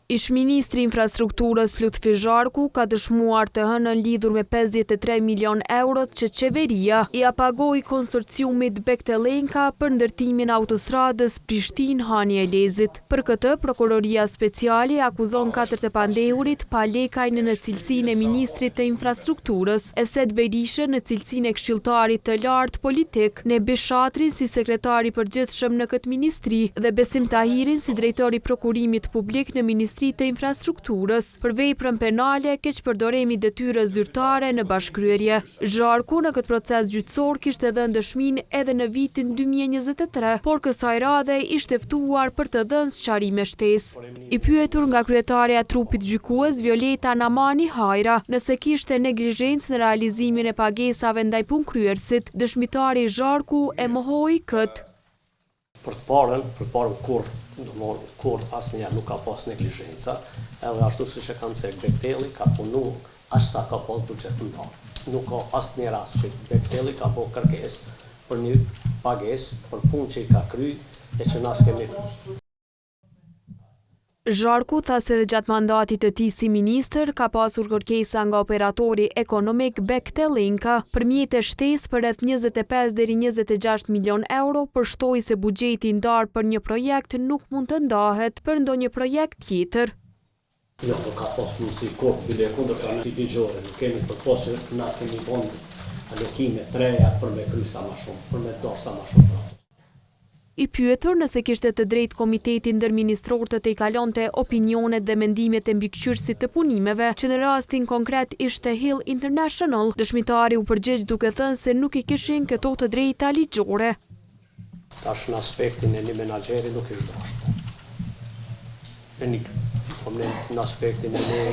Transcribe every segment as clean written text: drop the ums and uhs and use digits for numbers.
Ish-ministri i Infrastrukturës Lutfi Zharku ka dëshmuar të hënën lidhur me 53 milionë eurot që qeveria ia pagoi konsorciumit Bechtel-Enka për ndërtimin e autostradës Prishtinë-Hani i Elezit. Për këtë, Prokuroria Speciale i akuzon katër të pandehurit, Pal Lekajn në cilësinë e ministrit të Infrastrukturës, Eset Berishën në cilësinë e këshilltarit të lartë politik, Nebi Shatrin si sekretar i përgjithshëm në këtë ministri dhe Besim Tahirin si drejtor i prokurimit publik në Ministri të Infrastrukturës, për veprën penale Keqpërdorim i detyrës zyrtare në bashkëkryerje. Zharku në këtë proces gjyqësor kishte dhënë dëshminë edhe në vitin 2023, por kësaj radhe ishte ftuar për të dhënë sqarime shtesë. I pyetur nga kryetarja e trupit gjykues, Violeta Namani Hajra, nëse kishte neglizhencë në realizimin e pagesave ndaj punëkryerësit, dëshmitari Zharku e mohoi këtë. Për të parën, për të parën kurrë, domethënë kurrë asnjëherë nuk ka pas neglizhenca, edhe ashtu siç e kam cek Bekteli ka punu aq sa ka pas buxhet të ndarë. Nuk ka asnjë rast që Bekteli ka bo kërkesë për një pagesë për punë që i ka kry e që na s'kemi. Zharku tha se edhe gjatë mandatit të tij si ministër ka pasur kërkesa nga operatori ekonomik Bechtel-Enka për mjete shtesë për rreth 25 deri 26 milionë euro, por shtoi se buxheti i ndarë për një projekt nuk mund të ndahet për ndonjë projekt tjetër. Jo, nuk ka pas mundësi kurrë, bile e kundërta në ligjore, nuk kemi përpos që na kemi bo alokime të reja për me kry sa ma shumë, për me do sa ma shumë pra. I pyetur nëse kishte të drejtë Komiteti Ndërministror të tejkalonte opinionet dhe mendimet e mbikëqyrësit të punimeve, që në rastin konkret ishte Hill International, dëshmitari u përgjigj duke thënë se nuk i kishin këto të drejta ligjore. Tash në aspektin e një menaxheri nuk ish dashtë. E një, po në aspektin e një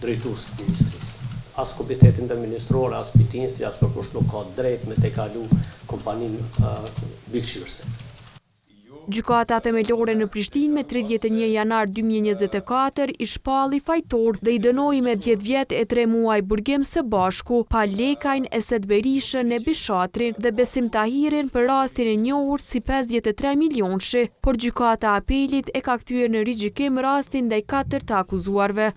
drejtues të ministrisë. As Komiteti Ndërministror, as ministri, as kërkush nuk ka drejt me tejkalu kompaninë mbikëqyrëse. Gjykata Themelore në Prishtinë me 31 janar 2024 i shpalli fajtor dhe i dënoi me 10 vjet e 3 muaj burgim së bashku, Pal Lekajn, Eset Berishën, Nebi Shatrin dhe Besim Tahirin për rastin e njohur si 53 milionshi, por Gjykata e Apelit e ka kthyer në rigjykim rastin ndaj katër të akuzuarve.